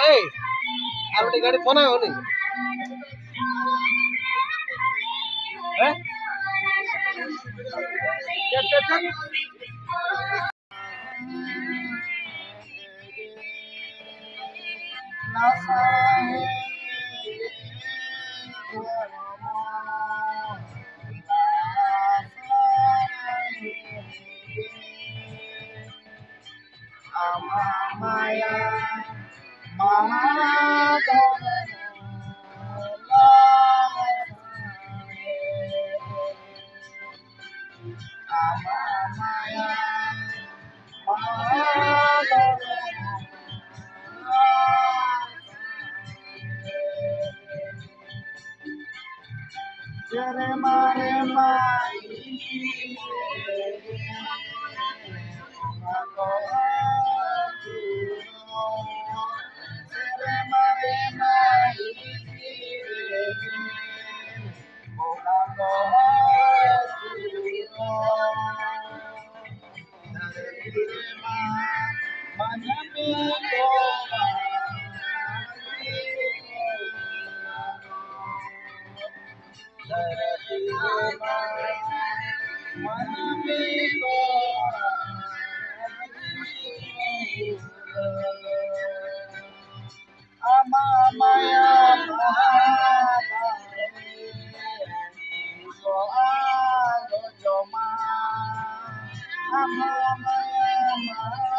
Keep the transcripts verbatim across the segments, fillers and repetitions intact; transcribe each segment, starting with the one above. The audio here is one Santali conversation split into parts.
ᱮᱭ, ᱟᱨ ᱢᱤᱫᱴᱤᱡ ᱜᱟᱹᱰᱤ ᱯᱷᱳᱱᱟ ᱩᱱᱤ᱾ ᱦᱮᱸ? ᱟᱢᱟᱜ ᱢᱟᱭᱟ ᱢᱟᱦᱟ ᱫᱚ ᱟᱢᱟᱜ ᱢᱟᱭᱟ ᱢᱟᱦᱟ ᱫᱚ ᱥᱮᱨᱢᱟ ᱨᱮᱢᱟ ᱤᱧ ᱵᱚᱸᱜᱟ ᱠᱚ ᱟᱹᱪᱩᱨᱚᱜ᱾ ᱥᱮᱨᱢᱟ ᱨᱮᱢᱟ ᱤᱧ ᱵᱚᱸᱜᱟ ᱠᱚ ᱟᱹᱪᱩᱨᱚᱜ᱾ ᱫᱷᱟᱹᱨᱛᱤ ᱨᱮᱢᱟ ᱢᱟᱹᱱᱢᱤ ᱠᱚ ᱫᱷᱟᱹᱨᱛᱤ ᱨᱮᱢᱟ ᱢᱟᱹᱱᱢᱤ ᱠᱚ ᱟᱢᱟᱜ ᱢᱟᱭᱟ ᱢᱟᱦᱟ ᱫᱟᱨᱮ ᱠᱚ ᱟᱞᱚ ᱡᱚᱢᱟ᱾ ᱟᱢᱟᱜ ᱢᱟᱭᱟ ᱢᱟᱦᱟ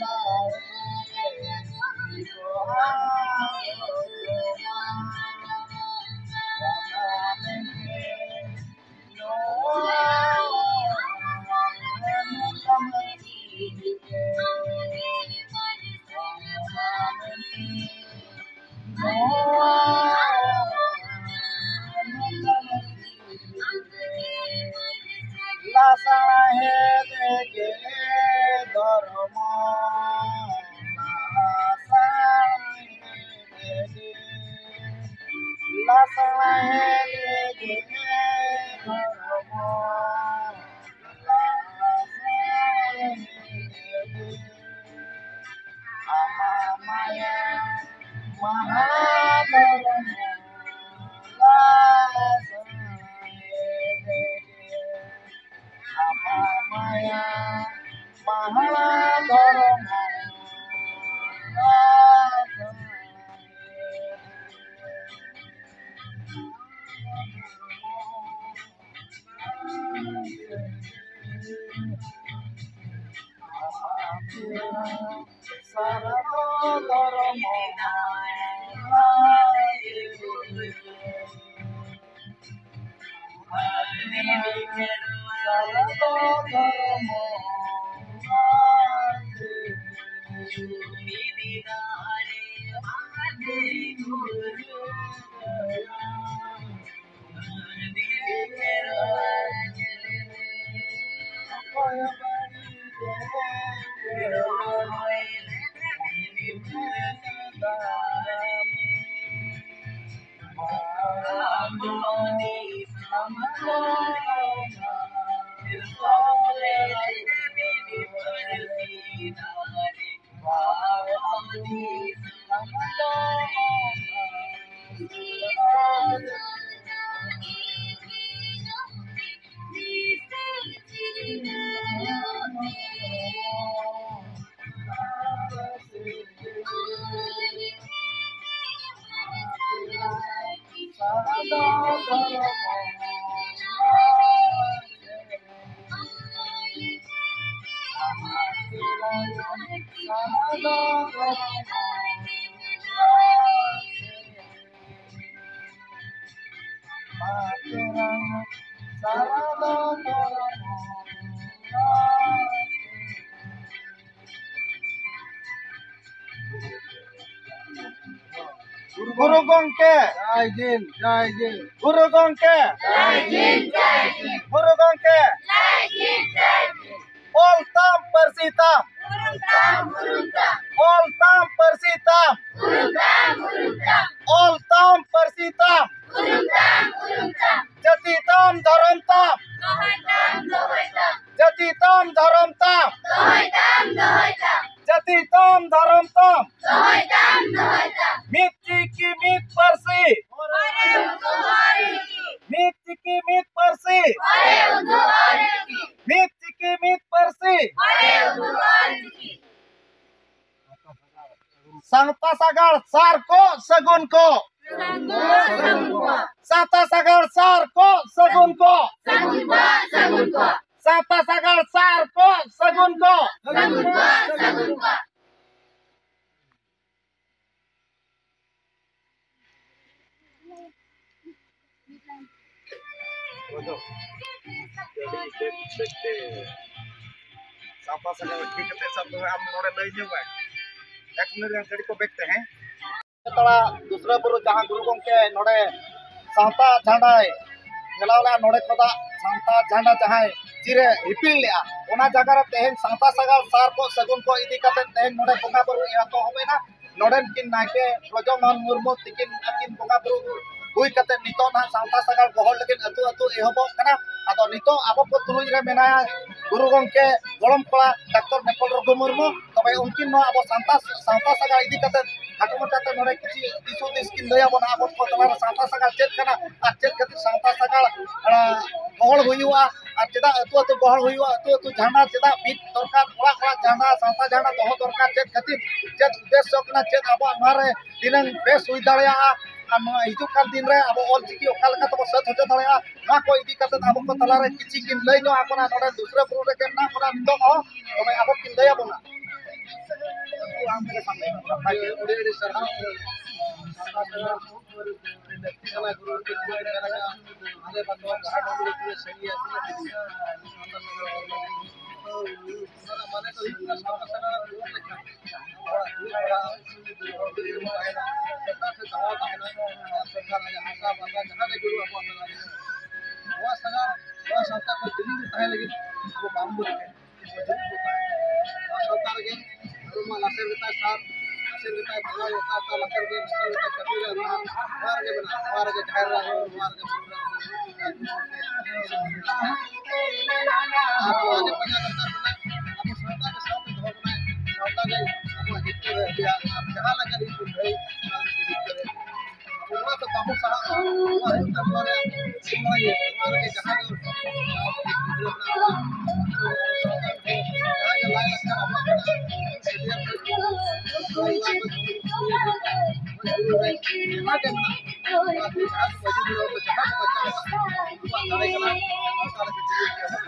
ᱫᱟᱨᱮ ᱠᱚ ᱟᱞᱚ ᱡᱚᱢᱟ᱾ ᱚᱱᱟ ᱢᱮᱱᱛᱮ ᱞᱟᱥᱟᱲᱦᱮᱫ ᱜᱮ ᱫᱷᱚᱨᱢᱚ, ᱞᱟᱥᱟᱲᱦᱮᱫ ᱜᱮ, ᱞᱟᱥᱟᱲᱦᱮᱫ ᱜᱮ ᱫᱷᱚᱨᱢᱚ, ᱞᱟᱥᱟᱲᱦᱮᱫ ᱜᱮ ᱟᱢᱟᱜ ᱢᱟᱭᱟ ᱢᱟᱦᱟ ᱜᱩᱨᱩ ᱜᱚᱢᱠᱮ᱾ ᱡᱟᱭ ᱦᱤᱱᱫ, ᱡᱟᱭ ᱦᱤᱱᱫ᱾ ᱜᱩᱨᱩ ᱜᱚᱢᱠᱮ᱾ ᱡᱟᱭ ᱦᱤᱱᱫ, ᱡᱟᱭ ᱦᱤᱱᱫ᱾ ᱜᱩᱨᱩ ᱜᱚᱢᱠᱮ᱾ ᱡᱟᱭ ᱦᱤᱱᱫ, ᱡᱟᱭ ᱦᱤᱱᱫ᱾ ᱚᱞ ᱛᱟᱢ ᱯᱟᱹᱨᱥᱤ ᱛᱟᱢ᱾ ᱩᱨᱩᱢ ᱛᱟᱢ, ᱩᱨᱩᱢ ᱛᱟᱢ᱾ ᱚᱞ ᱛᱟᱢ ᱯᱟᱹᱨᱥᱤ ᱛᱟᱢ᱾ ᱩᱨᱩᱢ ᱛᱟᱢ, ᱩᱨᱩᱢ ᱛᱟᱢ᱾ ᱚᱞ ᱛᱟᱢ ᱯᱟᱹᱨᱥᱤ ᱛᱟᱢ᱾ ᱩᱨᱩᱢ ᱛᱟᱢ, ᱩᱨᱩᱢ ᱛᱟᱢ᱾ ᱡᱟᱹᱛᱤ ᱛᱟᱢ ᱫᱷᱚᱨᱚᱢ ᱛᱟᱢ᱾ ᱫᱚᱦᱚᱭ ᱛᱟᱢ, ᱫᱚᱦᱚᱭ ᱛᱟᱢ᱾ ᱡᱟᱹᱛᱤ ᱛᱟᱢ ᱫᱷᱚᱨᱚᱢ ᱛᱟᱢ᱾ ᱫᱚᱦᱚᱭ ᱛᱟᱢ, ᱫᱚᱦᱚᱭ ᱛᱟᱢ᱾ ᱡᱟᱹᱛᱤ ᱛᱟᱢ ᱫᱷᱚᱨᱚᱢ ᱛᱟᱢ᱾ ᱫᱚᱦᱚᱭ ᱛᱟᱢ, ᱫᱚᱦᱚᱭ ᱛᱟᱢ᱾ ᱢᱤᱫ ᱪᱤᱠᱤ ᱢᱤᱫ ᱯᱟᱹᱨᱥᱤ᱾ ᱦᱚᱨᱮ ᱩᱫᱩᱜ ᱦᱚᱨ ᱪᱤᱠᱤ᱾ ᱢᱤᱫ ᱪᱤᱠᱤ ᱢᱤᱫ ᱯᱟᱹᱨᱥᱤ᱾ ᱦᱚᱨᱮ ᱩᱫᱩᱜ ᱦᱚᱨ ᱪᱤᱠᱤ᱾ ᱢᱤᱫ ᱪᱤᱠᱤ ᱢᱤᱫ ᱯᱟᱹᱨᱥᱤ᱾ ᱦᱚᱨᱮ ᱩᱫᱩᱜ ᱦᱚᱨ ᱪᱤᱠᱤ᱾ ᱥᱟᱶᱛᱟ ᱥᱟᱜᱟᱲ ᱥᱟᱨ ᱠᱚ ᱥᱟᱹᱜᱩᱱ ᱠᱚ᱾ ᱥᱟᱹᱜᱩᱱ ᱠᱚ, ᱥᱟᱹᱜᱩᱱ ᱠᱚ᱾ ᱥᱟᱶᱛᱟ ᱥᱟᱜᱟᱲ ᱥᱟᱨ ᱠᱚ ᱥᱟᱹᱜᱩᱱ ᱠᱚ᱾ ᱥᱟᱹᱜᱩᱱ ᱠᱚ, ᱥᱟᱹᱜᱩᱱ ᱠᱚ᱾ ᱥᱟᱶᱛᱟ ᱥᱟᱜᱟᱲ ᱥᱟᱨ ᱠᱚ ᱥᱟᱹᱜᱩᱱ ᱠᱚ᱾ ᱥᱟᱹᱜᱩᱱ ᱠᱚ, ᱥᱟᱹᱜᱩᱱ ᱠᱚ᱾ ᱥᱟᱶᱛᱟ ᱥᱟᱜᱟᱲ ᱤᱫᱤ ᱠᱟᱛᱮ ᱥᱟᱵ ᱫᱚᱦᱚ ᱟᱢ ᱱᱚᱰᱮ ᱞᱟᱹᱭ ᱧᱚᱜ ᱢᱮ᱾ ᱮᱠ ᱢᱤᱱᱤᱴ ᱜᱟᱱ ᱜᱟᱹᱰᱤ ᱠᱚ ᱵᱮᱠ ᱛᱮ, ᱦᱮᱸ? ᱛᱟᱲᱟ ᱫᱩᱥᱨᱟᱹ ᱵᱩᱨᱩ ᱡᱟᱦᱟᱸ ᱜᱩᱨᱩ ᱜᱚᱢᱠᱮ ᱱᱚᱰᱮ ᱥᱟᱶᱛᱟ ᱡᱷᱟᱸᱰᱟᱭ ᱯᱷᱮᱞᱟᱣ ᱞᱮᱫᱼᱟ, ᱱᱚᱰᱮ ᱠᱷᱚᱱᱟᱜ ᱥᱟᱶᱛᱟ ᱡᱷᱟᱸᱰᱟ ᱡᱟᱦᱟᱸᱭ ᱛᱤᱨᱮ ᱦᱤᱯᱤᱲ ᱞᱮᱫᱼᱟ, ᱚᱱᱟ ᱡᱟᱭᱜᱟ ᱨᱮ ᱛᱮᱦᱮᱧ ᱥᱟᱶᱛᱟ ᱥᱟᱜᱟᱲ ᱥᱟᱨ ᱠᱚ ᱥᱟᱹᱜᱩᱱ ᱠᱚ ᱤᱫᱤ ᱠᱟᱛᱮ ᱛᱮᱦᱮᱧ ᱱᱚᱰᱮ ᱵᱚᱸᱜᱟ ᱵᱩᱨᱩ ᱮᱛᱚᱦᱚᱵ ᱮᱱᱟ᱾ ᱱᱚᱰᱮᱱ ᱠᱤᱱ ᱱᱟᱭᱠᱮ ᱵᱨᱚᱡᱚᱢᱳᱦᱚᱱ ᱢᱩᱨᱢᱩ ᱛᱤᱠᱤᱱ ᱟᱹᱠᱤᱱ ᱵᱚᱸᱜᱟ ᱵᱩᱨᱩ ᱦᱩᱭ ᱠᱟᱛᱮ ᱱᱤᱛᱚᱜ ᱱᱟᱦᱟᱜ ᱥᱟᱶᱛᱟ ᱥᱟᱜᱟᱲ ᱜᱚᱦᱚᱲ ᱞᱟᱹᱜᱤᱫ ᱟᱹᱛᱩ ᱟᱹᱛᱩ ᱮᱦᱚᱵᱚᱜ ᱠᱟᱱᱟ᱾ ᱟᱫᱚ ᱱᱤᱛᱚᱜ ᱟᱵᱚ ᱠᱚ ᱛᱩᱞᱩᱡ ᱨᱮ ᱢᱮᱱᱟᱭᱟ ᱜᱩᱨᱩ ᱜᱚᱢᱠᱮ ᱜᱚᱲᱚᱢ ᱠᱚᱲᱟ ᱰᱟᱠᱛᱚᱨ ᱱᱮᱯᱚᱞ ᱨᱚᱜᱷᱩ ᱢᱩᱨᱢᱩ᱾ ᱛᱚᱵᱮ ᱩᱱᱠᱤᱱ ᱱᱚᱣᱟ ᱟᱵᱚ ᱥᱟᱶᱛᱟ, ᱥᱟᱶᱛᱟ ᱥᱟᱜᱟᱲ ᱤᱫᱤ ᱠᱟᱛᱮ ᱠᱷᱟᱴᱚ ᱢᱟᱪᱷᱟᱛᱮ ᱱᱚᱰᱮ ᱠᱤᱪᱷᱤ ᱫᱤᱥ ᱦᱩᱫᱤᱥ ᱠᱤᱱ ᱞᱟᱹᱭ ᱟᱵᱚᱱᱟ, ᱟᱵᱚ ᱠᱚ ᱛᱟᱞᱟᱨᱮ ᱥᱟᱶᱛᱟ ᱥᱟᱜᱟᱲ ᱪᱮᱫ ᱠᱟᱱᱟ ᱟᱨ ᱪᱮᱫ ᱠᱷᱟᱹᱛᱤᱨ ᱥᱟᱶᱛᱟ ᱥᱟᱜᱟᱲ, ᱟᱸ, ᱜᱚᱦᱚᱲ ᱦᱩᱭᱩᱜᱼᱟ ᱟᱨ ᱪᱮᱫᱟᱜ ᱟᱹᱛᱩ ᱟᱹᱛᱩ ᱜᱚᱦᱚᱲ ᱦᱩᱭᱩᱜᱼᱟ, ᱟᱹᱛᱩ ᱟᱹᱛᱩ ᱡᱷᱟᱱᱰᱟ ᱪᱮᱫᱟᱜ ᱵᱤᱫ ᱫᱚᱨᱠᱟᱨ, ᱚᱲᱟᱜ ᱚᱲᱟᱜ ᱡᱷᱟᱱᱰᱟ, ᱥᱟᱶᱛᱟ ᱡᱷᱟᱱᱰᱟ ᱫᱚᱦᱚ ᱫᱚᱨᱠᱟᱨ, ᱪᱮᱫ ᱠᱷᱟᱹᱛᱤᱨ, ᱪᱮᱫ ᱩᱫᱽᱫᱮᱥᱥᱚ ᱠᱟᱱᱟ, ᱪᱮᱫ ᱟᱵᱚᱣᱟᱜ ᱱᱚᱣᱟ ᱨᱮ ᱛᱤᱱᱟᱹᱝ ᱵᱮᱥ ᱦᱩᱭ ᱫᱟᱲᱮᱭᱟᱜᱼᱟ ᱟᱨ ᱱᱚᱣᱟ ᱦᱤᱡᱩᱜ ᱠᱟᱱ ᱫᱤᱱ ᱨᱮ ᱟᱵᱚ ᱚᱞ ᱪᱤᱠᱤ ᱚᱠᱟ ᱞᱮᱠᱟ ᱛᱮᱵᱚ ᱥᱟᱹᱛ ᱦᱚᱪᱚ ᱫᱟᱲᱮᱭᱟᱜᱼᱟ, ᱱᱚᱣᱟ ᱠᱚ ᱤᱫᱤ ᱠᱟᱛᱮ ᱟᱵᱚ ᱠᱚ ᱛᱟᱞᱟᱨᱮ ᱠᱤᱪᱷᱤ ᱠᱤᱱ ᱞᱟᱹᱭ ᱧᱚᱜ ᱟᱵᱚᱱᱟ᱾ ᱱᱚᱰᱮ ᱫᱩᱥᱨᱟᱹ ᱵᱩᱨᱩ ᱨᱮᱜᱮ ᱢᱮᱱᱟᱜ ᱵᱚᱱᱟ ᱱᱤᱛᱚᱜ ᱦᱚᱸ, ᱛᱚᱵᱮ ᱟᱵᱚ ᱠᱤᱱ ᱞᱟᱹᱭ ᱟᱵᱚᱱᱟ᱾ ᱟᱹᱰᱤ ᱟᱹᱰᱤ ᱥᱟᱨᱦᱟᱣ᱾ ᱟᱹᱰᱤ ᱞᱟᱹᱠᱛᱤ ᱠᱟᱱᱟ ᱜᱩᱨᱩ ᱜᱚᱢᱠᱮ ᱴᱷᱮᱱ ᱢᱮᱱ ᱟᱠᱟᱫ, ᱟᱞᱮ ᱵᱟᱠᱚ ᱵᱟᱦᱟ ᱰᱩᱝᱨᱤ ᱠᱚ ᱥᱟᱺᱜᱤᱧᱟ, ᱛᱤᱱᱟᱹᱜ ᱡᱤᱞᱤᱧᱟ? ᱥᱟᱶᱛᱟ ᱥᱟᱜᱟᱲ ᱚᱞ ᱞᱟᱹᱜᱤᱫ᱾ ᱚᱱᱟ ᱢᱟᱱᱮ ᱫᱚ ᱦᱩᱭᱩᱜ ᱠᱟᱱᱟ ᱥᱟᱶᱛᱟ ᱥᱟᱜᱟᱲ ᱨᱩᱣᱟᱹᱲ ᱞᱮᱠᱷᱟᱱ ᱦᱚᱲᱟᱜ ᱫᱩᱠ ᱦᱚᱲᱟᱜ ᱦᱚᱲ ᱛᱟᱦᱮᱱᱟ, ᱥᱚᱨᱠᱟᱨ ᱥᱮ ᱫᱟᱵᱟᱣ ᱛᱟᱦᱮᱱᱟ, ᱟᱨ ᱥᱚᱨᱠᱟᱨ ᱟᱭᱟᱜ ᱦᱟᱥᱟ ᱵᱷᱟᱥᱟ ᱡᱟᱦᱟᱸ ᱜᱮ ᱡᱩᱲᱩ ᱟᱵᱚᱣᱟᱜ ᱛᱟᱞᱟ ᱨᱮ᱾ ᱱᱚᱣᱟ ᱥᱟᱜᱟᱲ, ᱱᱚᱣᱟ ᱥᱟᱶᱛᱟ ᱠᱷᱚᱱ ᱡᱤᱞᱤᱧ ᱨᱮ ᱛᱟᱦᱮᱸ ᱞᱟᱹᱜᱤᱫ ᱟᱵᱚ ᱵᱟᱝ ᱵᱚᱱ ᱱᱚᱣᱟ ᱥᱟᱶᱛᱟ ᱨᱮᱜᱮ ᱟᱵᱚ ᱢᱟ ᱞᱟᱥᱮᱨ ᱜᱮᱛᱟᱭ ᱥᱟᱨ, ᱞᱟᱥᱮᱨ ᱜᱮᱛᱟᱭ ᱵᱚᱸᱜᱟ, ᱱᱚᱣᱟ ᱥᱟᱶᱛᱟ ᱞᱟᱥᱮᱨ ᱜᱮ, ᱞᱟᱥᱮᱨ ᱜᱮᱛᱟᱭ ᱠᱟᱹᱢᱤ ᱨᱮ ᱱᱚᱣᱟ, ᱱᱚᱣᱟ ᱨᱮᱜᱮ ᱢᱮᱱᱟᱜᱼᱟ, ᱱᱚᱣᱟ ᱨᱮᱜᱮ ᱡᱟᱦᱮᱨ ᱨᱮ ᱟᱵᱚ, ᱱᱚᱣᱟ ᱨᱮᱜᱮ ᱵᱩᱨᱩ ᱨᱮ ᱟᱵᱚ ᱟᱨ ᱱᱚᱣᱟ ᱜᱮ ᱯᱟᱸᱡᱟ ᱫᱚᱨᱠᱟᱨ ᱠᱟᱱᱟ, ᱟᱵᱚ ᱥᱟᱶᱛᱟ ᱜᱮ ᱥᱟᱶᱛᱮ ᱫᱚᱦᱚ ᱵᱚᱱᱟᱭ, ᱥᱟᱶᱛᱟ ᱜᱮ ᱟᱵᱚᱣᱟᱜ ᱡᱤᱛᱠᱟᱹᱨ ᱨᱮ ᱟᱹᱜᱩᱭᱟ, ᱟᱨ ᱡᱟᱦᱟᱸ ᱞᱮᱠᱟ ᱜᱮ ᱞᱟᱹᱲᱦᱟᱹᱭ, ᱚᱱᱟ ᱜᱮ ᱡᱤᱛᱠᱟᱹᱨ ᱨᱮ ᱱᱚᱣᱟ ᱫᱚ ᱵᱟᱵᱚ ᱥᱟᱦᱟᱜᱼᱟ᱾ ᱱᱚᱣᱟ ᱦᱩᱭᱩᱜ ᱠᱟᱱᱟ ᱱᱚᱣᱟ ᱨᱮᱭᱟᱜ ᱥᱚᱢᱟᱡᱽ, ᱱᱚᱣᱟ ᱨᱮᱜᱮ ᱡᱟᱦᱟᱸ ᱫᱚ ᱜᱤᱫᱽᱨᱟᱹ ᱢᱮᱱᱟᱜ ᱠᱚᱣᱟ, ᱡᱟᱦᱟᱸ ᱜᱮ ᱞᱟᱭ ᱞᱟᱠᱪᱟᱨ ᱟᱵᱚᱣᱟᱜ ᱢᱮᱱᱟᱜᱼᱟ, ᱱᱚᱣᱟ ᱠᱚ ᱡᱟᱦᱟᱸ ᱜᱮ ᱢᱮᱱᱟᱜᱼᱟ, ᱱᱚᱣᱟ ᱠᱚ ᱡᱟᱦᱟᱸ ᱠᱚ ᱢᱟᱹᱡᱷᱤ ᱵᱩᱲᱦᱤ ᱦᱚᱲ ᱠᱚ ᱡᱟᱦᱟᱸ ᱠᱚ ᱵᱟᱧᱪᱟᱣ ᱟᱠᱟᱫ, ᱩᱱᱠᱩᱣᱟᱜ ᱫᱟᱲᱮ ᱠᱟᱱᱟ, ᱱᱚᱣᱟ ᱫᱟᱲᱮ ᱠᱚ ᱡᱤᱣᱤ ᱠᱚ ᱮᱢᱟ᱾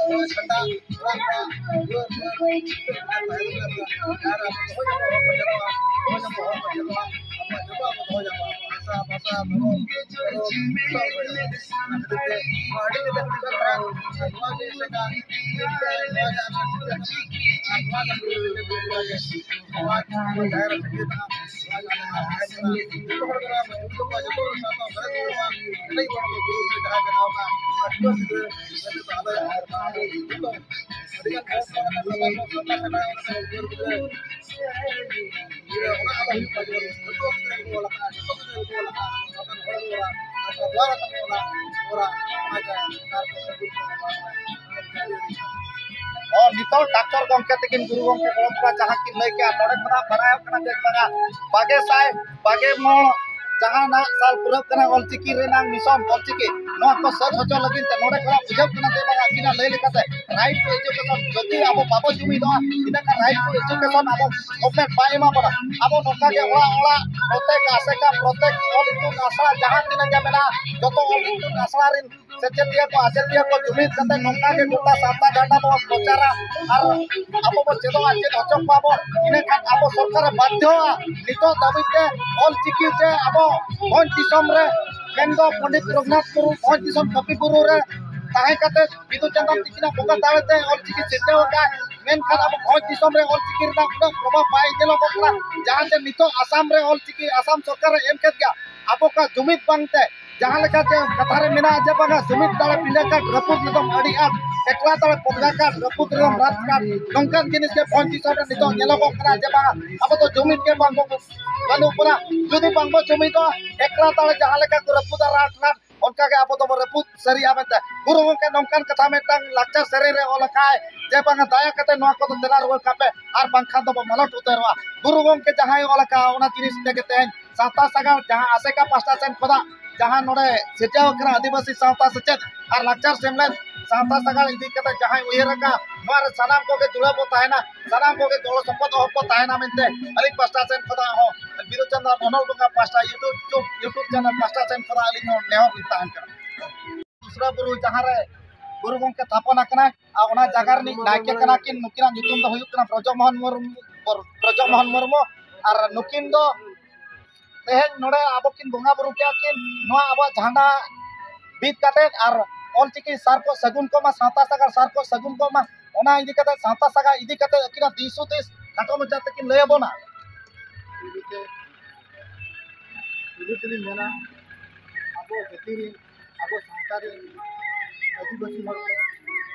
ᱱᱚᱣᱟ ᱡᱷᱟᱱᱰᱟ, ᱱᱚᱣᱟ ᱠᱚ ᱡᱤᱣᱤ ᱠᱚ ᱮᱢᱟ᱾ ᱟᱨ ᱟᱵᱚ ᱫᱚᱦᱚ ᱧᱟᱢᱟ, ᱦᱚᱲ ᱠᱚ ᱧᱟᱢᱟ, ᱫᱚᱦᱚ ᱧᱟᱢᱟ, ᱦᱚᱲ ᱠᱚ ᱧᱟᱢᱟ᱾ ᱟᱵᱚᱣᱟᱜ ᱡᱚᱛᱚᱣᱟᱜ ᱵᱚ ᱫᱚᱦᱚ ᱧᱟᱢᱟ, ᱵᱷᱟᱥᱟ, ᱵᱷᱟᱥᱟ, ᱫᱷᱚᱨᱚᱢ, ᱫᱷᱚᱨᱚᱢ, ᱡᱚᱛᱚᱣᱟᱜ ᱵᱚ ᱫᱚᱦᱚ ᱧᱟᱢᱟ᱾ ᱚᱱᱟ ᱠᱷᱟᱹᱛᱤᱨ ᱛᱮ ᱱᱚᱣᱟ ᱟᱹᱰᱤ ᱜᱮ ᱞᱟᱹᱠᱛᱤ ᱠᱟᱱᱟ᱾ ᱟᱨ ᱱᱚᱣᱟ ᱜᱮ ᱮᱥᱮᱠᱟ, ᱱᱚᱣᱟ ᱜᱮ ᱟᱞᱮ ᱥᱮᱪᱮᱫ ᱠᱟᱱᱟ᱾ ᱟᱨ ᱱᱚᱣᱟ ᱜᱮ ᱟᱞᱮ ᱥᱮᱪᱮᱫ ᱠᱟᱱᱟ᱾ ᱱᱚᱣᱟ ᱜᱮ ᱟᱞᱮ ᱥᱮᱪᱮᱫ ᱠᱟᱱᱟ᱾ ᱱᱚᱣᱟ ᱜᱮ ᱟᱞᱮ ᱥᱮᱪᱮᱫ ᱠᱟᱱᱟ᱾ ᱡᱚᱛᱚ ᱦᱚᱲ ᱜᱮ ᱱᱚᱣᱟ ᱵᱚ ᱡᱩᱢᱤᱫᱚᱜ ᱢᱟ, ᱡᱚᱛᱚ ᱦᱚᱲ ᱥᱟᱶᱛᱟ ᱵᱟᱲᱮ ᱫᱚᱦᱚᱭ ᱢᱟ, ᱠᱮᱴᱮᱡ ᱜᱚᱲᱚ ᱠᱚ ᱜᱩᱨᱩ ᱜᱚᱢᱠᱮ ᱡᱟᱦᱟᱸᱭ ᱵᱮᱱᱟᱣ ᱟᱠᱟᱫ, ᱚᱱᱟ ᱡᱩᱫᱟᱹ ᱥᱤᱫᱷᱟᱹ ᱢᱮᱱᱛᱮ ᱟᱞᱮ ᱟᱹᱰᱤ ᱜᱟᱱ ᱦᱚᱲ ᱠᱚ ᱢᱮᱱᱟᱜ ᱠᱚᱣᱟ, ᱥᱟᱶᱛᱟ ᱥᱮᱬᱟ ᱠᱟᱱᱟ ᱠᱚ, ᱜᱤᱫᱽᱨᱟᱹ ᱯᱤᱫᱽᱨᱟᱹ ᱚᱱᱟ ᱟᱞᱚ ᱦᱩᱭᱩᱜ ᱢᱟ, ᱡᱮᱢᱚᱱ ᱡᱚᱛᱚ ᱜᱤᱫᱽᱨᱟᱹ ᱠᱚ ᱚᱞ ᱟᱠᱟᱫᱼᱟ, ᱡᱚᱛᱚ ᱜᱤᱫᱽᱨᱟᱹ ᱠᱚ ᱚᱞ ᱟᱠᱟᱫᱼᱟ, ᱥᱟᱱᱛᱟᱲ ᱦᱚᱲ ᱠᱚ ᱚᱞᱟ, ᱥᱟᱱᱛᱟᱲ ᱫᱩᱣᱟᱨᱟ ᱛᱟᱠᱚ ᱚᱞᱟ, ᱚᱞᱟ, ᱚᱱᱟ ᱜᱮ ᱥᱟᱱᱛᱟᱲ ᱠᱚ ᱥᱟᱹᱜᱩᱱ ᱠᱚ ᱮᱢᱟ᱾ ᱦᱚᱸ, ᱱᱤᱛᱚᱜ ᱰᱟᱠᱛᱚᱨ ᱜᱚᱢᱠᱮ ᱛᱟᱹᱠᱤᱱ, ᱜᱩᱨᱩ ᱜᱚᱢᱠᱮ ᱜᱚᱲᱚᱢ ᱠᱚᱲᱟ ᱡᱟᱦᱟᱸ ᱠᱤᱱ ᱞᱟᱹᱭ ᱠᱮᱜᱼᱟ, ᱱᱚᱰᱮ ᱠᱷᱚᱱᱟᱜ ᱵᱟᱲᱟᱭᱚᱜ ᱠᱟᱱᱟ ᱡᱮ ᱵᱟᱝᱟ, ᱵᱟᱜᱮ ᱥᱟᱭ ᱵᱟᱜᱮ ᱢᱚᱬ ᱡᱟᱦᱟᱱᱟᱜ ᱥᱟᱞ ᱯᱩᱨᱟᱹᱜ ᱠᱟᱱᱟ ᱚᱞᱪᱤᱠᱤ ᱨᱮᱱᱟᱜ ᱢᱤᱥᱚᱱ, ᱚᱞᱪᱤᱠᱤ ᱱᱚᱣᱟ ᱠᱚ ᱥᱟᱹᱛ ᱦᱚᱪᱚ ᱞᱟᱹᱜᱤᱫ ᱛᱮ ᱱᱚᱰᱮ ᱠᱷᱚᱱᱟᱜ ᱵᱩᱡᱷᱟᱹᱜ ᱠᱟᱱᱟ ᱡᱮ ᱵᱟᱝᱟ, ᱟᱹᱠᱤᱱᱟᱜ ᱞᱟᱹᱭ ᱞᱮᱠᱟᱛᱮ right to education, ᱡᱩᱫᱤ ᱟᱵᱚ ᱵᱟᱵᱚ ᱡᱩᱢᱤᱫᱚᱜᱼᱟ, ᱤᱱᱟᱹᱠᱷᱟᱱ right to education ᱟᱵᱚ government ᱵᱟᱭ ᱮᱢᱟ ᱵᱚᱱᱟ᱾ ᱟᱵᱚ ᱱᱚᱝᱠᱟ ᱜᱮ ᱚᱲᱟᱜ ᱚᱲᱟᱜ, ᱯᱨᱚᱛᱮᱠ ᱟᱥᱮᱠᱟ, ᱯᱨᱚᱛᱮᱠ ᱚᱞ ᱤᱛᱩᱱ ᱟᱥᱲᱟ ᱡᱟᱦᱟᱸ ᱛᱤᱱᱟᱹᱜ ᱜᱮ ᱢᱮᱱᱟᱜᱼᱟ, ᱡᱚᱛᱚ ᱚᱞ ᱤᱛᱩᱱ ᱟᱥᱲᱟ ᱨᱮᱱ ᱥᱮᱪᱮᱫᱤᱭᱟᱹ ᱠᱚ, ᱟᱪᱮᱫᱤᱭᱟᱹ ᱠᱚ ᱡᱩᱢᱤᱫ ᱠᱟᱛᱮ ᱱᱚᱝᱠᱟ ᱜᱮ ᱜᱚᱴᱟ ᱥᱟᱶᱛᱟ ᱡᱷᱟᱱᱰᱟ ᱵᱚᱱ ᱯᱨᱚᱪᱟᱨᱟ ᱟᱨ ᱟᱵᱚ ᱵᱚᱱ ᱪᱮᱫᱚᱜᱼᱟ, ᱪᱮᱫ ᱦᱚᱪᱚ ᱠᱚᱣᱟ ᱵᱚᱱ᱾ ᱤᱱᱟᱹᱠᱷᱟᱱ ᱟᱵᱚ ᱥᱚᱨᱠᱟᱨᱮ ᱵᱟᱫᱽᱫᱷᱚᱜᱼᱟ ᱱᱤᱛᱚᱜ ᱫᱷᱟᱹᱵᱤᱡ ᱛᱮ ᱚᱞ ᱪᱤᱠᱤ ᱛᱮ ᱟᱵᱚ ᱵᱷᱚᱸᱡᱽ ᱫᱤᱥᱚᱢ ᱨᱮ, ᱢᱮᱱᱫᱚ ᱯᱚᱸᱰᱤᱛ ᱨᱚᱜᱷᱩᱱᱟᱛᱷ ᱢᱩᱨᱢᱩ ᱵᱷᱚᱸᱡᱽ ᱫᱤᱥᱚᱢ ᱠᱟᱹᱯᱤ ᱵᱩᱨᱩ ᱨᱮ ᱛᱟᱦᱮᱸ ᱠᱟᱛᱮ ᱵᱤᱫᱩ ᱪᱟᱸᱫᱟᱱ ᱛᱤᱠᱤᱱᱟᱜ ᱵᱚᱸᱜᱟ ᱫᱟᱲᱮ ᱛᱮ ᱚᱞ ᱪᱤᱠᱤ ᱥᱤᱨᱡᱟᱹᱣ ᱟᱠᱟᱫ᱾ ᱢᱮᱱᱠᱷᱟᱱ ᱟᱵᱚ ᱵᱷᱚᱸᱡᱽ ᱫᱤᱥᱚᱢ ᱨᱮ ᱚᱞ ᱪᱤᱠᱤ ᱨᱮᱱᱟᱜ ᱩᱱᱟᱹᱜ ᱯᱨᱚᱵᱷᱟᱵᱽ ᱵᱟᱭ ᱧᱮᱞᱚᱜᱚᱜ ᱠᱟᱱᱟ, ᱡᱟᱦᱟᱸ ᱡᱮ ᱱᱤᱛᱚᱜ ᱟᱥᱟᱢ ᱨᱮ ᱚᱞ ᱪᱤᱠᱤ ᱟᱥᱟᱢ ᱥᱚᱨᱠᱟᱨᱮ ᱮᱢ ᱠᱮᱫ ᱜᱮᱭᱟ᱾ ᱟᱵᱚ ᱠᱚᱣᱟᱜ ᱡᱩᱢᱤᱫ ᱵᱟᱝᱛᱮ, ᱡᱟᱦᱟᱸ ᱞᱮᱠᱟ ᱡᱮ ᱠᱟᱛᱷᱟ ᱨᱮ ᱢᱮᱱᱟᱜᱼᱟ ᱡᱮ ᱵᱟᱝᱟ, ᱡᱩᱢᱤᱫ ᱫᱟᱲᱮ ᱯᱤᱸᱰᱟᱹ ᱠᱟᱴ ᱨᱟᱹᱯᱩᱫ ᱨᱮᱫᱚᱢ ᱟᱹᱰᱤ ᱟᱸᱴ, ᱮᱠᱞᱟ ᱫᱟᱲᱮ ᱯᱚᱫᱽᱜᱟ ᱠᱟᱴ ᱨᱟᱹᱯᱩᱫ ᱨᱮᱫᱚᱢ ᱨᱟᱡᱽ ᱠᱟᱴ᱾ ᱱᱚᱝᱠᱟᱱ ᱡᱤᱱᱤᱥ ᱜᱮ ᱵᱷᱚᱸᱡᱽ ᱫᱤᱥᱚᱢ ᱨᱮ ᱱᱤᱛᱚᱜ ᱧᱮᱞᱚᱜᱚᱜ ᱠᱟᱱᱟ ᱡᱮ ᱵᱟᱝᱟ, ᱟᱵᱚ ᱫᱚ ᱡᱩᱢᱤᱫ ᱜᱮ ᱵᱟᱝ ᱵᱚ, ᱵᱟᱹᱱᱩᱜ ᱵᱚᱱᱟ᱾ ᱡᱩᱫᱤ ᱵᱟᱝ ᱵᱚ ᱡᱩᱢᱤᱫᱚᱜᱼᱟ, ᱮᱠᱞᱟ ᱫᱟᱲᱮ ᱡᱟᱦᱟᱸ ᱞᱮᱠᱟ ᱠᱚ ᱨᱟᱹᱯᱩᱫᱟ ᱨᱟᱴ ᱨᱟᱴ, ᱚᱱᱠᱟ ᱜᱮ ᱟᱵᱚ ᱫᱚᱵᱚ ᱨᱟᱹᱯᱩᱫ ᱥᱟᱹᱨᱤᱜᱼᱟ ᱢᱮᱱᱛᱮ᱾ ᱜᱩᱨᱩ ᱜᱚᱢᱠᱮ ᱱᱚᱝᱠᱟᱱ ᱠᱟᱛᱷᱟ ᱢᱤᱫᱴᱟᱝ ᱞᱟᱠᱪᱟᱨ ᱥᱮᱨᱮᱧ ᱨᱮ ᱚᱞ ᱟᱠᱟᱫᱼᱟᱭ ᱡᱮ ᱵᱟᱝᱟ, ᱫᱟᱭᱟ ᱠᱟᱛᱮ ᱱᱚᱣᱟ ᱠᱚᱫᱚ ᱛᱮᱞᱟ ᱨᱩᱣᱟᱹᱲ ᱠᱟᱯᱮ, ᱟᱨ ᱵᱟᱝᱠᱷᱟᱱ ᱫᱚᱵᱚ ᱢᱟᱞᱚᱴ ᱩᱛᱟᱹᱨᱚᱜᱼᱟ᱾ ᱜᱩᱨᱩ ᱜᱚᱢᱠᱮ ᱡᱟᱦᱟᱸᱭ ᱚᱞ ᱟᱠᱟᱫᱼᱟ, ᱚᱱᱟ ᱡᱤᱱᱤᱥ ᱛᱮᱜᱮ ᱛᱮᱦᱮᱧ ᱥᱟᱶᱛᱟ ᱥᱟᱜᱟᱲ ᱡᱟᱦᱟᱸ ᱟᱥᱮᱠᱟ ᱯᱟᱥᱴᱟ ᱥᱮᱱ ᱠᱷᱚᱱᱟᱜ ᱡᱟᱦᱟᱸ ᱱᱚᱰᱮ ᱥᱤᱨᱡᱟᱹᱣ ᱟᱠᱟᱱᱟ ᱟᱹᱫᱤᱵᱟᱹᱥᱤ ᱥᱟᱶᱛᱟ ᱥᱮᱪᱮᱫ ᱟᱨ ᱞᱟᱠᱪᱟᱨ ᱥᱮᱢᱞᱮᱫ ᱥᱟᱶᱛᱟ ᱥᱟᱜᱟᱲ ᱤᱫᱤ ᱠᱟᱛᱮ ᱡᱟᱦᱟᱸᱭ ᱩᱭᱦᱟᱹᱨ ᱟᱠᱟᱫ, ᱱᱚᱣᱟ ᱨᱮ ᱥᱟᱱᱟᱢ ᱠᱚᱜᱮ ᱡᱩᱲᱟᱹᱣ ᱵᱚ ᱛᱟᱦᱮᱱᱟ, ᱥᱟᱱᱟᱢ ᱠᱚᱜᱮ ᱜᱚᱲᱚ ᱥᱚᱯᱚᱦᱚᱫ ᱵᱚ ᱛᱟᱦᱮᱱᱟ ᱢᱮᱱᱛᱮ ᱟᱹᱞᱤᱧ ᱯᱟᱥᱴᱟ ᱥᱮᱱ ᱠᱷᱚᱱᱟᱜ ᱦᱚᱸ, ᱵᱤᱫᱩ ᱪᱟᱸᱫᱟᱱ ᱚᱱᱚᱞ ᱵᱚᱸᱜᱟ ᱯᱟᱥᱴᱟ YouTube, YouTube channel ᱯᱟᱥᱴᱟ ᱥᱮᱱ ᱠᱷᱚᱱᱟᱜ ᱟᱹᱞᱤᱧ ᱦᱚᱸ ᱱᱮᱦᱚᱨ ᱞᱤᱧ ᱛᱟᱦᱮᱱ ᱠᱟᱱᱟ᱾ ᱩᱥᱨᱟ ᱵᱩᱨᱩ ᱡᱟᱦᱟᱸ ᱨᱮ ᱜᱩᱨᱩ ᱜᱚᱢᱠᱮ ᱛᱷᱟᱯᱚᱱ ᱟᱠᱟᱱᱟᱭ, ᱟᱨ ᱚᱱᱟ ᱡᱟᱭᱜᱟ ᱨᱤᱱᱤᱡ ᱱᱟᱭᱠᱮ ᱠᱟᱱᱟ ᱠᱤᱱ, ᱱᱩᱠᱤᱱᱟᱜ ᱧᱩᱛᱩᱢ ᱫᱚ ᱦᱩᱭᱩᱜ ᱠᱟᱱᱟ ᱵᱨᱚᱡᱚᱢᱳᱦᱚᱱ ᱢᱩᱨᱢᱩ, ᱵᱨᱚᱡᱚᱢᱳᱦᱚᱱ ᱢᱩᱨᱢᱩ᱾ ᱟᱨ ᱱᱩᱠᱤᱱ ᱫᱚ ᱛᱮᱦᱮᱧ ᱱᱚᱰᱮ ᱟᱵᱚ ᱠᱤᱱ ᱵᱚᱸᱜᱟ ᱵᱩᱨᱩ ᱠᱮᱜᱼᱟ ᱠᱤᱱ, ᱱᱚᱣᱟ ᱟᱵᱚᱣᱟᱜ ᱡᱷᱟᱱᱰᱟ ᱵᱤᱫ ᱠᱟᱛᱮᱫ ᱟᱨ ᱚᱞᱪᱤᱠᱤ ᱥᱟᱨ ᱠᱚ ᱥᱟᱹᱜᱩᱱ ᱠᱚᱜ ᱢᱟ, ᱥᱟᱶᱛᱟ ᱥᱟᱜᱟᱲ ᱥᱟᱨ ᱠᱚ ᱥᱟᱹᱜᱩᱱ ᱠᱚᱜ ᱢᱟ, ᱚᱱᱟ ᱤᱫᱤ ᱠᱟᱛᱮᱫ ᱥᱟᱶᱛᱟ ᱥᱟᱜᱟᱲ ᱤᱫᱤ ᱠᱟᱛᱮᱫ ᱟᱹᱠᱤᱱᱟᱜ ᱫᱤᱥ ᱦᱩᱫᱤᱥ ᱠᱷᱟᱴᱚ ᱢᱟᱪᱷᱟ ᱛᱮᱠᱤᱱ ᱞᱟᱹᱭ ᱟᱵᱚᱱᱟ᱾ ᱯᱩᱭᱞᱩ ᱛᱮᱞᱤᱧ ᱢᱮᱱᱟ, ᱟᱵᱚ ᱡᱟᱹᱛᱤ ᱨᱮᱱ, ᱟᱵᱚ ᱥᱟᱶᱛᱟ ᱨᱮᱱ ᱟᱹᱫᱤᱵᱟᱹᱥᱤ ᱦᱚᱲ ᱠᱚ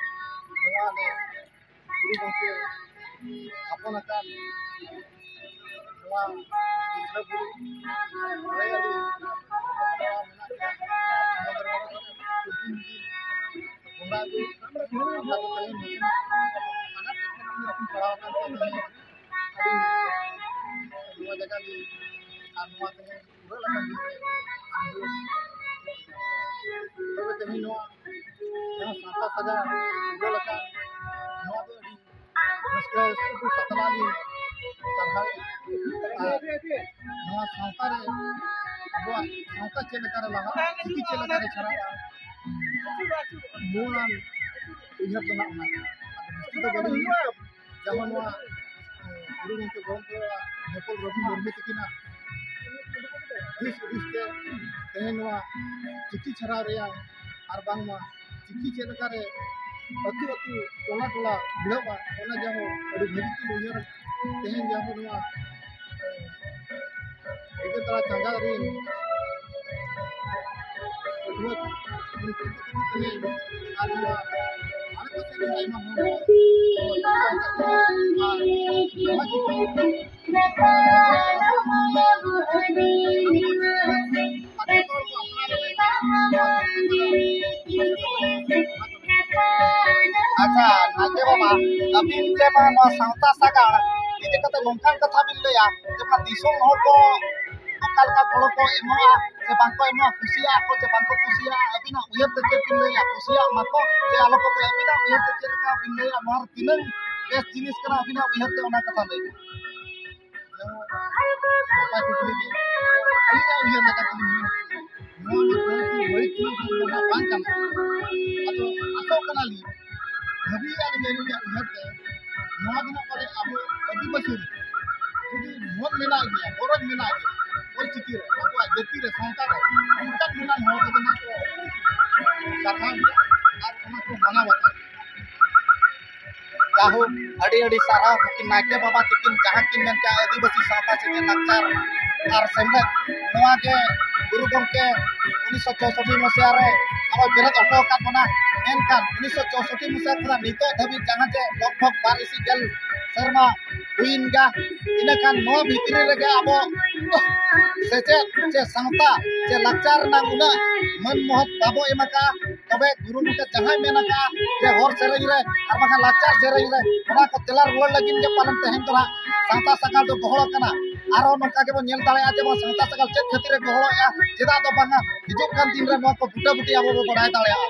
ᱱᱚᱣᱟ ᱞᱮ ᱜᱩᱨᱩ ᱜᱚᱢᱠᱮ ᱛᱷᱟᱯᱚᱱ ᱟᱠᱟᱱ ᱱᱚᱣᱟ ᱫᱩᱥᱨᱟᱹ ᱵᱩᱨᱩ ᱨᱮ ᱟᱹᱰᱤ ᱥᱚᱢᱩᱫᱨᱚ ᱵᱟᱵᱟ ᱫᱚ ᱠᱩᱴᱷᱤᱱ ᱜᱮ ᱵᱚᱸᱜᱟ ᱟᱹᱜᱩ ᱟᱠᱟᱫ ᱠᱚ ᱛᱟᱦᱮᱸ, ᱱᱟᱥᱮᱱᱟᱜ ᱟᱱᱟᱴ ᱮᱴᱠᱮᱴᱚᱬᱮ ᱨᱮ ᱯᱟᱲᱟᱣ ᱟᱠᱟᱱ ᱛᱟᱦᱮᱸ᱾ ᱟᱹᱰᱤ ᱱᱚᱣᱟ ᱡᱟᱭᱜᱟ ᱜᱮ ᱟᱨ ᱱᱚᱣᱟ ᱛᱮᱜᱮ ᱯᱩᱨᱟᱹ ᱞᱮᱠᱟ ᱜᱮ ᱛᱚᱵᱮ ᱛᱮᱦᱮᱧ ᱱᱚᱣᱟ ᱡᱟᱦᱟᱸ ᱥᱟᱶᱛᱟ ᱥᱟᱡᱟᱣ ᱯᱩᱨᱟᱹ ᱞᱮᱠᱟ ᱱᱚᱣᱟ ᱫᱚ ᱟᱹᱰᱤ ᱨᱟᱹᱥᱠᱟᱹ ᱥᱩᱠ ᱥᱟᱛᱞᱟ ᱞᱤᱧ ᱥᱟᱨᱦᱟᱣᱮᱫᱼᱟ᱾ ᱟᱨ ᱱᱚᱣᱟ ᱥᱟᱶᱛᱟ ᱨᱮ ᱟᱵᱚᱣᱟᱜ ᱥᱟᱶᱛᱟ ᱪᱮᱫ ᱞᱮᱠᱟᱨᱮ ᱞᱟᱦᱟᱜᱼᱟ, ᱪᱤᱠᱤ ᱪᱮᱫ ᱞᱮᱠᱟᱨᱮ ᱪᱷᱟᱨᱟᱜᱼᱟ, ᱢᱩᱞᱟᱱ ᱩᱭᱦᱟᱹᱨ ᱫᱚ ᱱᱟᱜ ᱚᱱᱟ ᱠᱟᱱᱟ᱾ ᱟᱫᱚ ᱵᱤᱥᱛᱤ ᱫᱚ ᱵᱟᱹᱞᱤᱧ ᱡᱟᱦᱟᱸ ᱱᱚᱣᱟ, ᱮ, ᱜᱩᱨᱩ ᱜᱚᱢᱠᱮ ᱜᱚᱲᱚᱢ ᱠᱚᱲᱟ ᱱᱚᱠᱚᱞ ᱨᱚᱵᱤ ᱢᱩᱨᱢᱩ ᱛᱟᱹᱠᱤᱱᱟᱜ ᱫᱤᱥ ᱦᱩᱫᱤᱥ ᱛᱮ ᱛᱮᱦᱮᱧ ᱱᱚᱣᱟ ᱪᱤᱠᱤ ᱪᱷᱟᱨᱟᱣ ᱨᱮᱭᱟᱜ ᱟᱨ ᱵᱟᱝᱢᱟ ᱪᱤᱠᱤ ᱪᱮᱫ ᱞᱮᱠᱟᱨᱮ ᱟᱹᱛᱩ ᱟᱹᱛᱩ, ᱴᱚᱞᱟ ᱴᱚᱞᱟ ᱵᱷᱤᱲᱟᱹᱜᱼᱟ, ᱚᱱᱟ ᱡᱟᱦᱟᱸ ᱟᱹᱰᱤ ᱵᱷᱟᱹᱜᱤ ᱠᱤᱱ ᱩᱭᱦᱟᱹᱨ ᱛᱮᱦᱮᱧ ᱡᱟᱦᱟᱸ ᱱᱚᱣᱟ, ᱮ, ᱵᱤᱫᱽᱫᱟᱹ ᱛᱟᱲᱟ ᱪᱟᱸᱜᱟ ᱨᱮᱱ ᱯᱟᱹᱴᱷᱩᱣᱟᱹ ᱩᱱᱠᱩ ᱠᱚ ᱛᱮᱦᱮᱧ ᱟᱨ ᱱᱚᱣᱟ ᱟᱲᱮ ᱯᱟᱥᱮ ᱨᱮᱱ ᱟᱭᱢᱟ ᱦᱚᱲ ᱠᱚ ᱟᱨ ᱱᱚᱣᱟ ᱪᱤᱠᱤ ᱟᱪᱪᱷᱟ, ᱱᱟᱭᱠᱮ ᱵᱟᱵᱟ, ᱟᱹᱵᱤᱱ ᱡᱮ ᱢᱟ ᱱᱚᱣᱟ ᱥᱟᱶᱛᱟ ᱥᱟᱜᱟᱲ ᱤᱫᱤ ᱠᱟᱛᱮ ᱱᱚᱝᱠᱟᱱ ᱠᱟᱛᱷᱟ ᱵᱤᱱ ᱞᱟᱹᱭᱟ, ᱡᱮ ᱢᱟ ᱫᱤᱥᱚᱢ ᱦᱚᱲ ᱠᱚ ᱚᱠᱟ ᱞᱮᱠᱟ ᱜᱚᱲᱚ ᱠᱚ ᱮᱢᱚᱜᱼᱟ ᱥᱮ ᱵᱟᱝ ᱠᱚ ᱮᱢᱚᱜᱼᱟ, ᱠᱩᱥᱤᱭᱟᱜᱼᱟ ᱠᱚ ᱥᱮ ᱵᱟᱝ ᱠᱚ ᱠᱩᱥᱤᱭᱟᱜᱼᱟ, ᱟᱹᱵᱤᱱᱟᱜ ᱩᱭᱦᱟᱹᱨ ᱛᱮ ᱪᱮᱫ ᱵᱤᱱ ᱞᱟᱹᱭᱟ? ᱠᱩᱥᱤᱭᱟᱜ ᱢᱟᱠᱚ ᱥᱮ ᱟᱞᱚ ᱠᱚ? ᱟᱹᱵᱤᱱᱟᱜ ᱩᱭᱦᱟᱹᱨ ᱛᱮ ᱪᱮᱫ ᱞᱮᱠᱟ ᱵᱤᱱ ᱞᱟᱹᱭᱟ? ᱱᱚᱣᱟ ᱨᱮ ᱛᱤᱱᱟᱹᱝ ᱵᱮᱥ ᱡᱤᱱᱤᱥ ᱠᱟᱱᱟ ᱟᱹᱵᱤᱱᱟᱜ ᱩᱭᱦᱟᱹᱨ ᱛᱮ, ᱚᱱᱟ ᱠᱟᱛᱷᱟ ᱞᱟᱹᱭ ᱵᱤᱱ᱾ ᱱᱟᱯᱟᱭ ᱠᱩᱠᱞᱤ ᱜᱮ᱾ ᱟᱹᱞᱤᱧᱟᱜ ᱩᱭᱦᱟᱹᱨ ᱞᱮᱠᱟ ᱛᱮᱞᱤᱧ ᱢᱮᱱᱟ, ᱱᱚᱣᱟ ᱫᱚ ᱠᱳᱱᱳ ᱵᱟᱹᱲᱤᱡ ᱡᱤᱱᱤᱥ ᱫᱚ ᱱᱟᱦᱟᱜ ᱵᱟᱝ ᱠᱟᱱᱟ᱾ ᱟᱫᱚ ᱟᱥᱚᱜ ᱠᱟᱱᱟᱞᱤᱧ, ᱵᱷᱟᱹᱵᱤᱭᱮᱫᱼᱟ ᱞᱤᱧ ᱟᱹᱞᱤᱧᱟᱜ ᱩᱭᱦᱟᱹᱨ ᱛᱮ, ᱱᱚᱣᱟ ᱫᱚ ᱱᱟᱜ ᱯᱟᱞᱮ ᱟᱵᱚ ᱟᱹᱫᱤᱵᱟᱹᱥᱤ ᱨᱮ ᱡᱩᱫᱤ ᱢᱚᱱ ᱢᱮᱱᱟᱜ ᱜᱮᱭᱟ, ᱜᱚᱨᱚᱡᱽ ᱢᱮᱱᱟᱜ ᱜᱮᱭᱟ, ᱚᱞ ᱪᱤᱠᱤ ᱨᱮ, ᱟᱵᱚᱣᱟᱜ ᱡᱟᱹᱛᱤ ᱨᱮ, ᱥᱟᱶᱛᱟ ᱨᱮ, ᱚᱱᱠᱟᱱ ᱜᱩᱱᱟᱱ ᱦᱚᱲ ᱠᱚᱫᱚ ᱱᱟᱜ ᱠᱚ ᱥᱟᱨᱦᱟᱣ ᱜᱮᱭᱟ ᱟᱨ ᱚᱱᱟ ᱠᱚ ᱢᱟᱱᱟᱣ ᱵᱟᱛᱟᱣ ᱜᱮᱭᱟ᱾ ᱡᱟᱭᱦᱳᱠ, ᱟᱹᱰᱤ ᱟᱹᱰᱤ ᱥᱟᱨᱦᱟᱣ ᱱᱩᱠᱤᱱ ᱱᱟᱭᱠᱮ ᱵᱟᱵᱟ ᱛᱟᱹᱠᱤᱱ ᱡᱟᱦᱟᱸ ᱠᱤᱱ ᱢᱮᱱ ᱠᱮᱜᱼᱟ, ᱟᱹᱫᱤᱵᱟᱹᱥᱤ ᱥᱟᱶᱛᱟ ᱥᱮᱪᱮᱫ ᱞᱟᱠᱪᱟᱨ ᱟᱨ ᱥᱮᱢᱞᱮᱫ, ᱱᱚᱣᱟ ᱜᱮ ᱜᱩᱨᱩ ᱜᱚᱢᱠᱮ ᱩᱱᱤᱥᱥᱚ ᱪᱳᱥᱚᱴᱴᱤ ᱢᱟᱥᱤᱦᱟ ᱨᱮ ᱟᱵᱚ ᱵᱮᱨᱮᱫ ᱦᱚᱴᱚ ᱟᱠᱟᱫ ᱵᱚᱱᱟ᱾ ᱢᱮᱱᱠᱷᱟᱱ ᱩᱱᱤᱥᱥᱚ ᱪᱳᱥᱚᱴᱴᱤ ᱢᱟᱥᱤᱦᱟ ᱠᱷᱚᱱᱟᱜ ᱱᱤᱛᱚᱜ ᱫᱷᱟᱹᱵᱤᱡ ᱡᱟᱦᱟᱸ ᱡᱮ ᱞᱚᱜᱽ ᱵᱷᱚᱜᱽ ᱵᱟᱨ ᱤᱥᱤ ᱜᱮᱞ ᱥᱮᱨᱢᱟ ᱦᱩᱭᱮᱱ ᱜᱮᱭᱟ᱾ ᱤᱱᱟᱹᱠᱷᱟᱱ ᱱᱚᱣᱟ ᱵᱷᱤᱛᱨᱤ ᱨᱮᱜᱮ ᱟᱵᱚ ᱥᱮᱪᱮᱫ ᱪᱮ ᱥᱟᱶᱛᱟ ᱪᱮ ᱞᱟᱠᱪᱟᱨ ᱨᱮᱱᱟᱜ ᱩᱱᱟᱹᱜ ᱢᱟᱹᱱ ᱢᱚᱦᱚᱛ ᱵᱟᱵᱚ ᱮᱢ ᱟᱠᱟᱫᱼᱟ᱾ ᱛᱚᱵᱮ ᱜᱩᱨᱩ ᱜᱚᱢᱠᱮ ᱡᱟᱦᱟᱸᱭ ᱢᱮᱱ ᱟᱠᱟᱫᱼᱟ ᱡᱮ ᱦᱚᱲ ᱥᱮᱨᱮᱧ ᱨᱮ ᱟᱨ ᱵᱟᱝᱠᱷᱟᱱ ᱞᱟᱠᱪᱟᱨ ᱥᱮᱨᱮᱧ ᱨᱮ, ᱚᱱᱟ ᱠᱚ ᱛᱮᱞᱟ ᱨᱩᱣᱟᱹᱲ ᱞᱟᱹᱜᱤᱫ ᱜᱮ ᱯᱟᱞᱮᱱ ᱛᱮᱦᱮᱧ ᱫᱚ ᱱᱟᱦᱟᱜ ᱥᱟᱶᱛᱟ ᱥᱟᱜᱟᱲ ᱫᱚ ᱜᱚᱦᱚᱲ ᱟᱠᱟᱱᱟ᱾ ᱟᱨᱦᱚᱸ ᱱᱚᱝᱠᱟ ᱜᱮᱵᱚᱱ ᱧᱮᱞ ᱫᱟᱲᱮᱭᱟᱜᱼᱟ ᱡᱮ ᱵᱟᱝ ᱥᱟᱶᱛᱟ ᱥᱟᱜᱟᱲ ᱪᱮᱫ ᱠᱷᱟᱹᱛᱤᱨ ᱮ ᱜᱚᱦᱚᱲᱮᱜᱼᱟ, ᱪᱮᱫᱟᱜ ᱫᱚ ᱵᱟᱝᱟ ᱦᱤᱡᱩᱜ ᱠᱟᱱ ᱫᱤᱱ ᱨᱮ ᱱᱚᱣᱟ ᱠᱚ ᱵᱩᱴᱟᱹ ᱵᱩᱴᱤ ᱟᱵᱚ ᱵᱚ ᱵᱟᱲᱟᱭ ᱫᱟᱲᱮᱭᱟᱜᱼᱟ᱾